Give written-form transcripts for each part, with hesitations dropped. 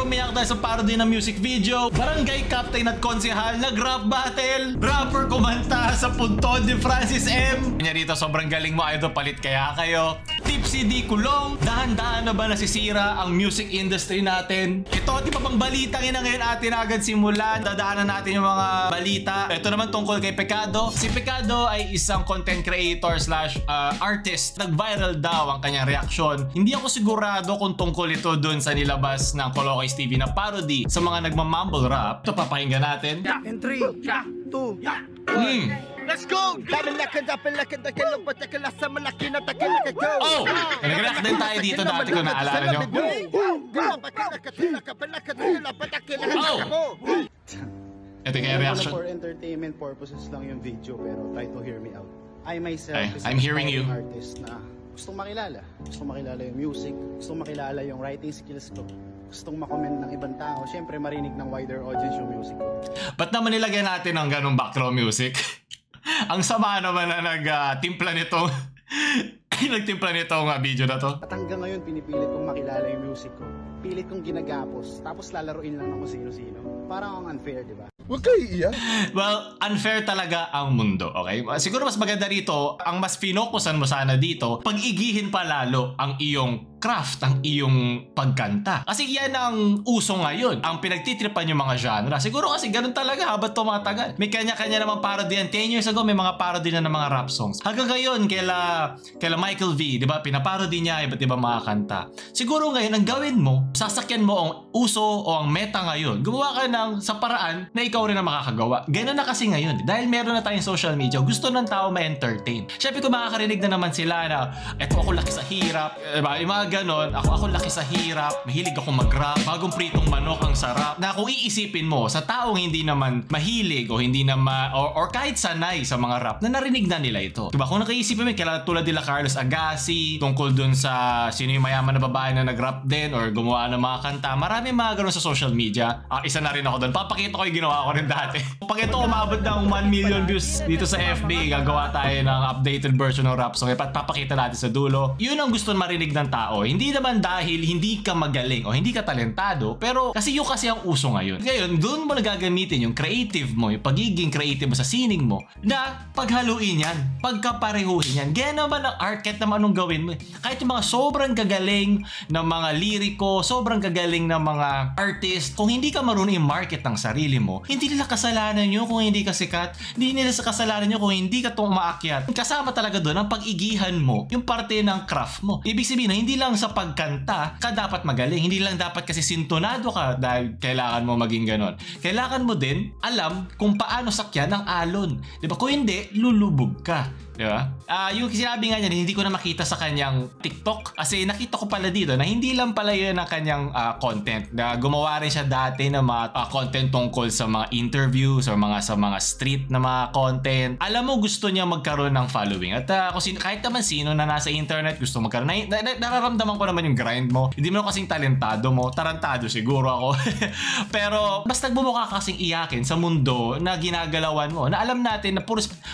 umiyak dahil sa parody ng music video. Barangay Captain at Konsehal nag-rap battle. Rapper kumanta sa puntod ni Francis M. Kanya dito, sobrang galing mo idol, palit kaya kayo. Tipsy D kulong. Dahan-dahan na ba nasisira ang music industry natin? Ito, di pa bang balitang ina ngayon atin agad simulan. Dadaanan natin yung mga balita. Ito naman tungkol kay Pecado. Si Pecado ay isang content creator slash artist. Nag-viral daw ang kanyang reaksyon. Hindi ako sigurado kung tungkol ito dun sa nilabas ng Colocais TV na parody sa mga nagmamumble rap. Ito, papakinggan natin. In 3, 2, let's go! Oh! Nag-react din tayo dito dati kung naalala nyo. Oh! Ito kaya reaction. For entertainment purposes lang yung video, pero try to hear me out. I myself is I'm hearing you. Artist na gustong makilala. Gustong makilala yung music, gustong makilala yung writing skills ko. Gustong makomment ng ibang tao. Siyempre, marinig ng wider audience yung music ko. Ba't naman nilagyan natin ng ganong background music? Ang sama naman na nagtimpla nitong nagtimpla nitong video na to. At hanggang ngayon, pinipilit kong makilala yung music ko. Pilit kong ginagapos, tapos lalaruin lang ng kung sino-sino. Parang ang unfair, di ba? Huwag kayo iiyak. Well, unfair talaga ang mundo, okay? Siguro mas maganda rito, ang mas finokusan mo sana dito, pag-igihin pa lalo ang iyong craft, ang iyong pagkanta. Kasi yan ang uso ngayon, ang pinagtitripan yung mga genre. Siguro kasi ganun talaga habang tumatagal. May kanya-kanya naman parody yan. 10 years ago, may mga parody na ng mga rap songs. Hanggang ngayon, kaila Michael V, di ba? Pinaparody niya, iba't ibang mga kanta. Siguro ngayon, ang gawin mo, sasakyan mo ang uso o ang meta ngayon. Gumawa ka ng sa paraan na ikaw rin ang makakagawa. Ganun na kasi ngayon. Dahil meron na tayong social media, gusto ng tao ma-entertain. Siyempre kung makakarinig na naman sila na eto ako laki sa hirap, diba? Yung mga ganon, ako laki sa hirap, mahilig ako mag-rap, bagong pritong manok ang sarap. Na kung iisipin mo, sa taong hindi naman mahilig o hindi naman, or kahit sanay sa mga rap, na narinig na nila ito. Diba? Kung nakaisipin mo, kailangan tulad nila Carlos Agassi, tungkol dun sa sino yung mayaman na babae na nag-rap din or gumawa ng mga kanta. Marami mga ganon sa social media. Isa na rin ako doon. Papakita ko yung ginawa ko rin dati. Pag ito umabot ng 1 million views dito sa FB, gagawa tayo ng updated version ng rap song. Papakita natin sa dulo. Yun ang gusto marinig ng tao. Hindi naman dahil hindi ka magaling o hindi ka talentado, pero kasi yun kasi ang uso ngayon. Ngayon, doon mo nagagamitin yung creative mo, yung pagiging creative mo sa sining mo, na paghaluin yan, pagkaparehuhin yan. Gaya naman ang art, kahit naman anong gawin mo. Kahit yung mga sobrang gagaling ng mga liriko, sobrang gagaling ng mga artist, kung hindi ka marunong i-market ang sarili mo, hindi nila kasalanan nyo kung hindi ka sikat, hindi nila kasalanan nyo kung hindi ka umaakyat. Kasama talaga doon ang pag-igihan mo, yung parte ng craft mo. Ibig sabihin na hindi lang sa pagkanta ka dapat magaling, hindi lang dapat kasi sintonado ka dahil kailangan mo maging ganon. Kailangan mo din alam kung paano sakyan ang alon. Diba? Kung hindi, lulubog ka. Diba? Yung sinabi nga niya, hindi ko na makita sa kanyang TikTok kasi nakita ko pala dito na hindi lang pala yun ang kanyang content. Na gumawa rin siya dati ng mga content tungkol sa mga interviews or sa mga street na mga content. Alam mo, gusto niya magkaroon ng following. At kahit naman sino na nasa internet gusto magkaroon. Nararamdaman ko naman yung grind mo. Hindi mo kasing talentado mo. Tarantado siguro ako. Pero basta bumukha kasing iyakin sa mundo na ginagalawan mo. Na alam natin na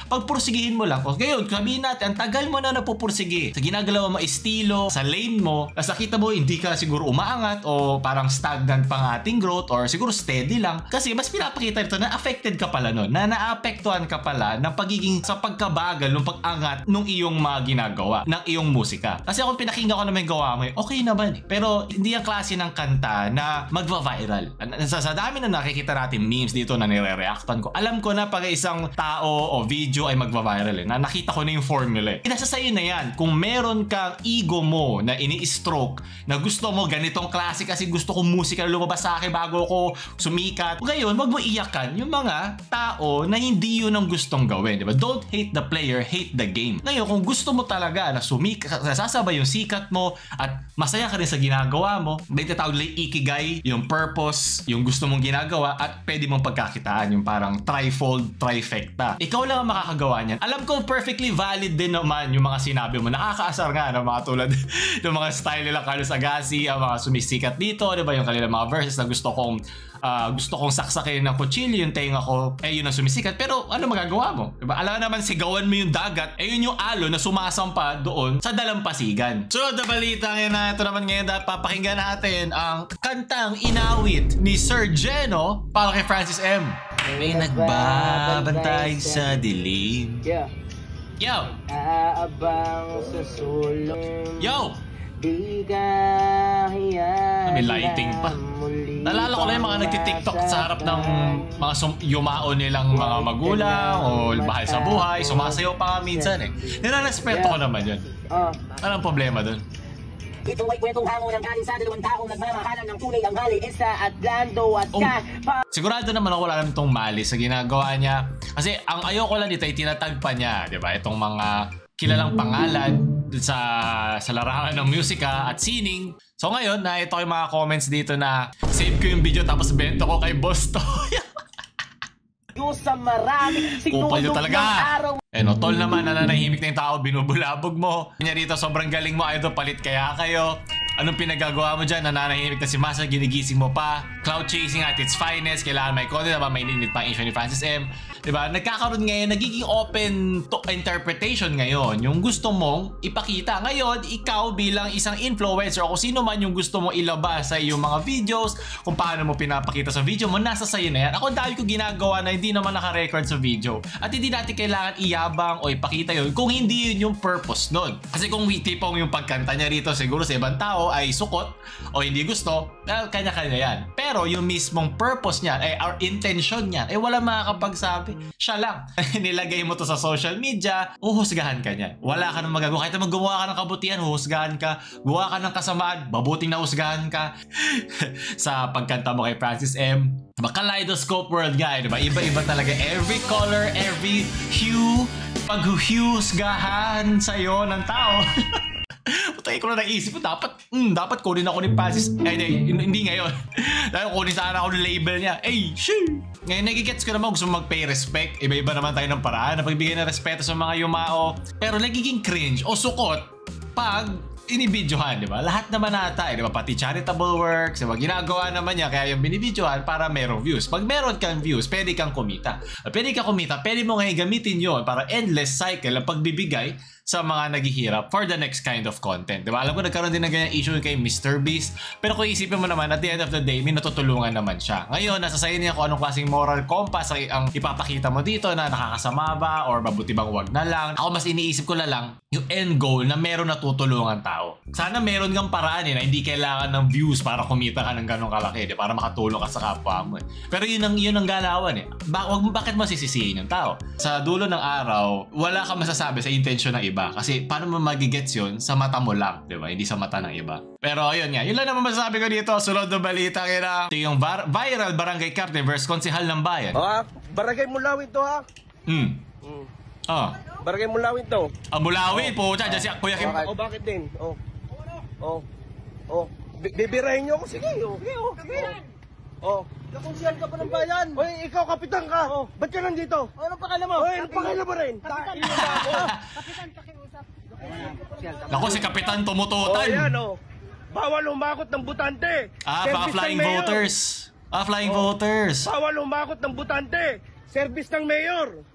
pagpursigihin mo lang. Ngayon, sabihin natin, ang tagal mo na napupursige. Sa ginagalawa mo, estilo, sa lane mo, tapos nakita mo, hindi ka siguro umaangat o parang stagnant pang ating growth or siguro steady lang. Kasi mas pinapakita nito na affected ka pala nun, na naapektuhan ka pala ng pagiging sa pagkabagal, ng pag-angat nung iyong mga ginagawa, ng iyong musika. Kasi kung pinakinggan ko naman yung gawa mo, okay naman. Pero hindi ang klase ng kanta na magva-viral. Sa dami na nakikita natin memes dito na nire-reactan ko, alam ko na pag isang tao o video ay magva-viral na nakita ko na yung formula. Nasa sa'yo na yan. Kung meron kang ego mo na ini-stroke, na gusto mo ganitong klase kasi gusto kong musika na lumabas sa akin bago ako sumikat. Ngayon, wag mo iyakan yung mga tao na hindi yun ang gustong gawin. Diba? Don't hate the player, hate the game. Ngayon, kung gusto mo talaga na sumikat, sasabay yung sikat mo at masaya ka rin sa ginagawa mo, may tatawag lang ikigai, yung purpose, yung gusto mong ginagawa at pwede mong pagkakitaan, yung parang trifold, trifecta. Ikaw lang ang makakagawa niyan. Alam ko perfectly valid din naman yung mga sinabi mo. Nakakaasar nga ng mga tulad ng mga style nila Carlos Agassi, ang mga sumisikat dito, diba? Yung kanilang mga verses na gusto kong saksakin ng kutsilyo yung tenga ko, yun ang sumisikat. Pero ano magagawa mo? Diba? Alam naman, sigawan mo yung dagat, yun yung alon na sumasampa doon sa dalampasigan. Sunod na balita. balita ngayon na ito naman ngayon dahil papakinggan natin ang kantang inawit ni Sir Jeno para kay Francis M. May nagbabantay sa dilim. Yo! Aabang sa sulong. Yo! Di ka hiyan. May lighting pa. Nalala ko na yung mga nagtitiktok sa harap ng mga yumao nilang mga magulang o bahal sa buhay. Sumasayaw pa nga minsan eh. Nirarespeto ko naman yun. Anong problema dun? Ito ay kwentong hango ng galing sa dalawang taong nagmamahalan ng tunay ang hali. Isa at Lando at Sigurado naman ako wala naman itong mali sa ginagawa niya. Kasi ang ayoko lang dito ay tinatag pa niya, di ba? Itong mga kilalang pangalan sa larangan ng musika at sining. So ngayon, ito yung mga comments dito na save ko yung video tapos bento ko kay Boss Toy. sa marami. Kupal nyo talaga. Tol naman, nananahimik na yung tao, binubulabog mo. Kanya dito, sobrang galing mo, idol, palit kaya kayo. Anong pinagagawa mo dyan? Nananahimik na si Masa, ginigising mo pa. Cloud chasing at its finest. Kailangan may content, diba? May ninit pa ang issue ni Francis M. Diba? Nagkakaroon ngayon, nagiging open to interpretation ngayon. Yung gusto mong ipakita. Ngayon, ikaw bilang isang influencer o kung sino man yung gusto mong ilabas sa iyong mga videos, kung paano mo pinapakita sa video mo, nasa sayo na yan. Ako dahil ko ginagawa na hindi naman naka-record sa video. At hindi natin kailangan iyabang o ipakita yun kung hindi yun yung purpose nun. Kasi kung tipong yung pagkanta niya rito, siguro sa ibang tao ay sukot o hindi gusto, kanya-kanya yan. Pero yung mismong purpose niya, our intention niya, wala makakapagsabi. Siya lang. Nilagay mo to sa social media, uhusgahan ka niyan. Wala ka nang magagawa. Kahit magawa ka ng kabutihan, uhusgahan ka. Gawa ka ng kasamaan, mabuting nahusgahan ka. Sa pagkanta mo kay Francis M. Kaleidoscope world nga, diba? Iba-iba talaga. Every color, every hue, paghuhusgahan sa'yo ng tao. Putay ko na naisip ko, dapat kunin ako ni Francis. Hindi ngayon. Dahil kunin sana ako ng label niya. Shoo! Ngayon nagigets ko naman gusto mag-pay respect. Iba-iba naman tayo ng paraan na pagbigay ng respeto sa mga yumao. Pero nagiging cringe o sukot pag inibidyohan, di ba? Lahat naman nata, di ba? Pati charitable works, di ba? Ginagawa naman niya kaya yung binibidyohan para merong views. Pag meron kang views, pwede kang kumita. Pwede mo ngayon gamitin yon para endless cycle ang pagbibigay sa mga naghihirap for the next kind of content. Diba? Alam ko nagkaroon din ng ganyan issue kay MrBeast. Pero kung isipin mo naman, at the end of the day, may natutulungan naman siya. Ngayon, nasa sayo niya kung anong klaseng moral compass ang ipapakita mo dito na nakakasama ba or mabuti bang wag na lang. Ako mas iniisip ko na lang yung end goal na meron natutulungan tao. Sana meron kang paraan na hindi kailangan ng views para kumita ka ng ganong kalaki, para makatulong ka sa kapwa mo. Pero yun ang galawan eh. Bakit mo sisisihin yung tao? Sa dulo ng araw, wala kang masasabi sa intention ng iba. Kasi paano mo magigets yun sa mata mo lang, di ba? Hindi sa mata ng iba. Pero ayun nga, yun lang naman masasabi ko dito. Sunod na balita kaya ito yung viral barangay captain versus konsehal ng bayan. Barangay Mulawin to ha? Barangay Mulawin to. Mulawin po, dyan si Kuya Kim. Bakit din? Bibirahin nyo ako, sige. Nakunsihan ka pa ng bayan. Hoy, ikaw kapitan ka. Ba't ka nandito? Ano pakailan mo? Hoy, ano pakailan mo rin? Kapitan, pakiusap. Naku, si Kapitan tumututan. Yan bawal humakot ng butante. Flying voters. Flying voters. Bawal humakot ng butante. Service ng mayor.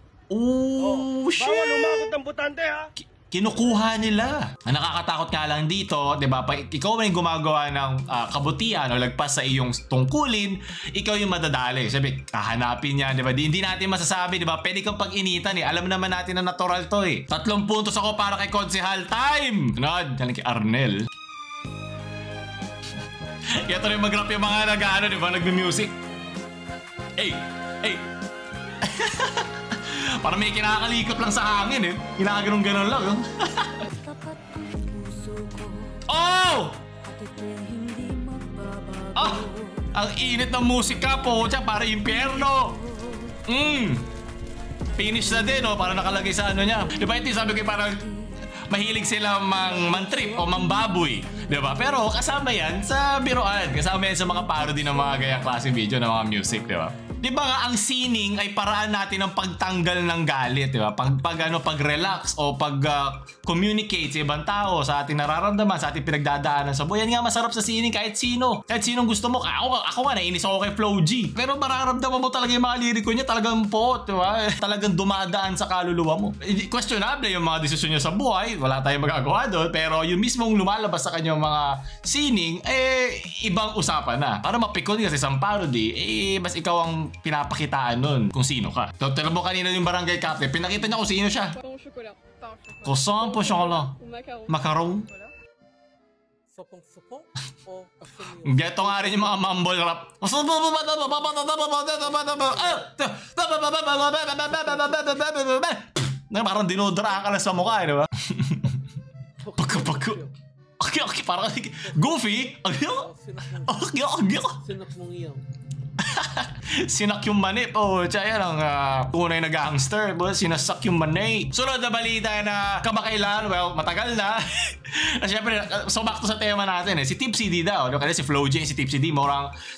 Shit. Bawal humakot ng butante ha. Kinukuha nila. Ang nakakatakot nga lang dito, di ba? Pag ikaw may gumagawa ng kabutihan o lagpas sa iyong tungkulin, ikaw yung madadali. Sabi, kahanapin niya, di ba? Hindi natin masasabi, di ba? Pwede kang pag-initan eh. Alam naman natin na natural to eh. 3 puntos ako para kay Konsehal. Time! Nod, kay Arnel. Kaya ito rin mag-rap yung mga nag-ano, di ba? Nagme-music. Hey! Parang may kinakalikot lang sa hangin eh. Kinakaganong-ganon lang. Ang init ng musika po. Para impyerno. Finish na din para nakalagay sa ano niya. Di ba ito sabi ko parang mahilig sila man-trip o mambaboy. Diba? Pero kasama yan sa biroan. Kasama yan sa mga parody ng mga gayang klaseng video ng mga music. Diba? Di ba nga, ang sining ay paraan natin ng pagtanggal ng galit, di ba? Pag-relax o pag-communicate sa ibang tao, sa ating nararamdaman, sa ating pinagdadaanan sa buhay. Yan nga masarap sa sining kahit sino. Kahit sinong gusto mo. Ako nga, nainis ako kay Flo G. Pero mararamdaman mo talaga yung mga liriko niya, talagang po, di ba? Talagang dumadaan sa kaluluwa mo. Questionable yung mga desisyon niya sa buhay. Wala tayong magagawa doon. Pero yung mismong lumalabas sa kanyang mga sining, ibang usapan na. Para mapikon kasi sa parody, mas ikaw ang pinapakitaan nun kung sino ka. Tala mo kanina yung barangay captain, pinakita niya kung sino siya. Croissant po chocolat. Macaron. Sopong-sopong o Geto nga rin yung mga mumble rap. Parang dinodra ka lang sa mukha, di ba? Pagka. Okay, parang goofy. Sinak mong iyong. Sinak yung mani. Yan ang tunay na gangster. Sinasak yung mani. Sunod na balita na kamakailan, well, matagal na. Siyempre, sumakto sa tema natin si Tipsy D daw. Kasi si Flo J, si Tipsy D,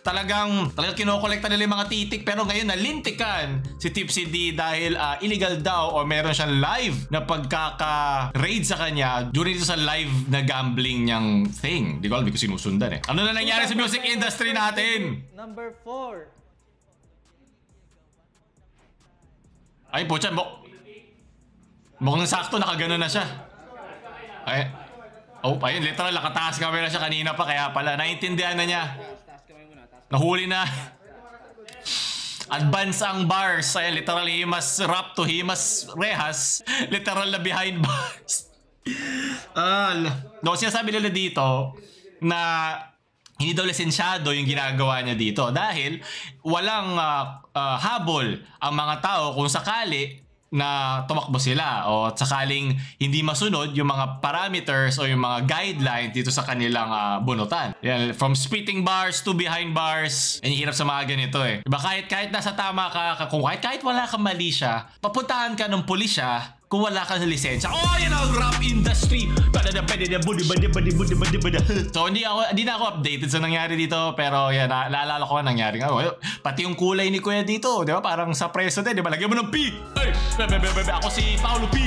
talagang kinokolekta nila yung mga titik. Pero ngayon nalintikan si Tipsy D dahil illegal daw o meron siyang live na pagkaka-raid sa kanya during sa live na gambling niyang thing. Di ko alam, di ko sinusundan Ano na nangyari sa music industry natin? Number 4. Ay, pucha, mukhang sakto, nakagano na siya. Ayun, literal, nakataas kami na siya kanina pa, kaya pala, naiintindihan na niya. Nahuli na. Advance ang bars. Ay, literal, himas rap to himas rehas. Literal na behind bars. Sinasabi nila dito na hindi daw lisensyado yung ginagawa niya dito dahil walang habol ang mga tao kung sakali na tumakbo sila o sakaling hindi masunod yung mga parameters o yung mga guidelines dito sa kanilang bunutan. Yan, from spitting bars to behind bars. Hirap sa mga ganito Diba, kahit nasa tama ka, kung kahit wala kang mali siya, papuntahan ka ng pulisya kung wala ka sa lisensya. Yan ang rap industry! So, hindi na ako updated sa nangyari dito. Pero yan, naalala ko ang nangyari. Pati yung kulay ni Kuya dito, di ba? Parang sa preso din, di ba? Lagyan mo ng P! Hey! Ako si Paolo P!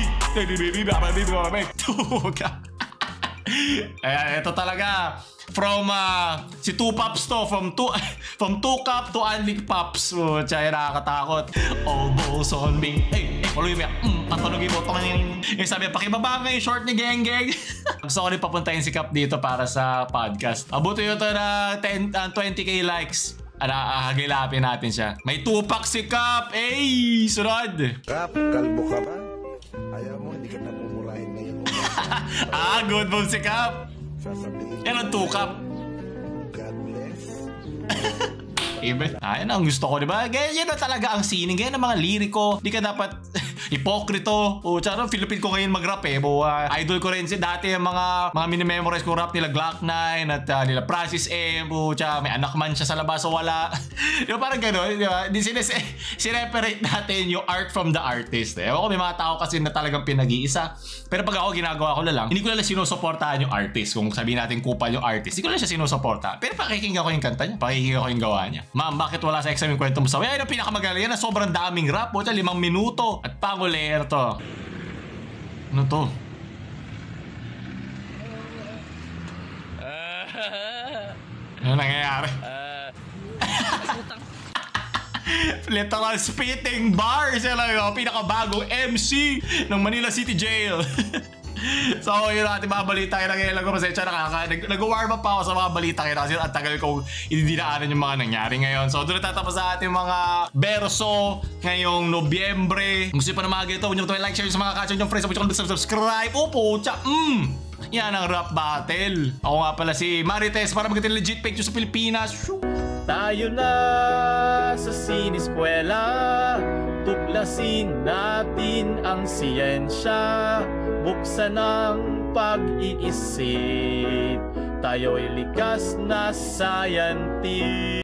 Ito talaga. From si Two Pops to, from Two Cup to Unleak Pops. Tsaya nakakatakot. Almost on me. Hey, paluin mo patulogin mo. Yung sabi, pakibaba nga yung short ni Geng Geng. Gusto ko rin papuntahin si Cap dito para sa podcast. Abuto yun ito na 20k likes. Hagilapin natin siya. May Tupac si Cap. Sunod. Cap, kalbo ka ba? Ayaw mo, hindi ka namumurahin ngayon. Good move si Cap. Yan ang 2 Cup. God bless. Yan ang gusto ko, diba? Yan na talaga ang sining. Yan ang mga liriko. Di ka dapat hipokrito. Philippine ko ngayon mag-rap idol ko rin dati yung mga mini-memorize ko rap nila Glock 9 at nila Francis M. May anak man siya sa labas o wala. Diba parang gano'n, diba? Sineperate natin yung art from the artist. Ewan ko, may mga tao kasi na talagang pinag-iisa. Pero pag ako ginagawa ko na lang, hindi ko na lang sinusuportahan yung artist. Kung sabihin natin kupal yung artist, hindi ko na siya sinusuportahan. Pero pakikinggan ko yung kanta niya, pakikinggan ko yung gawa niya. Ma'am, bakit wala sa exam yung kwento mo sa yan ang pinakamagaling. Yan ang sobrang daming rap. 5 minuto. At panguler to. Ano to? Ano nangyayari? Literal spitting bars. Yan lang pinakabagong MC ng Manila City Jail. So, yun natin mga balita kayo lang ko. Pasensya nag-warm up pa ako sa mga balita kayo kasi ang tagal kong idinaanan yung mga nangyari ngayon. So, doon natatapos sa ating mga berso ngayong Nobyembre. Kung gusto pa na mga ganito, huwag nyo like, share sa mga kachan yung friends. Huwag nyo subscribe. Yan ang rap battle. Ako nga pala si Marites para magiging legit page sa Pilipinas. Tayo na sa siniskwela, tuklasin natin ang siyensya, buksan ang pag-iisip, tayo'y likas na scientist.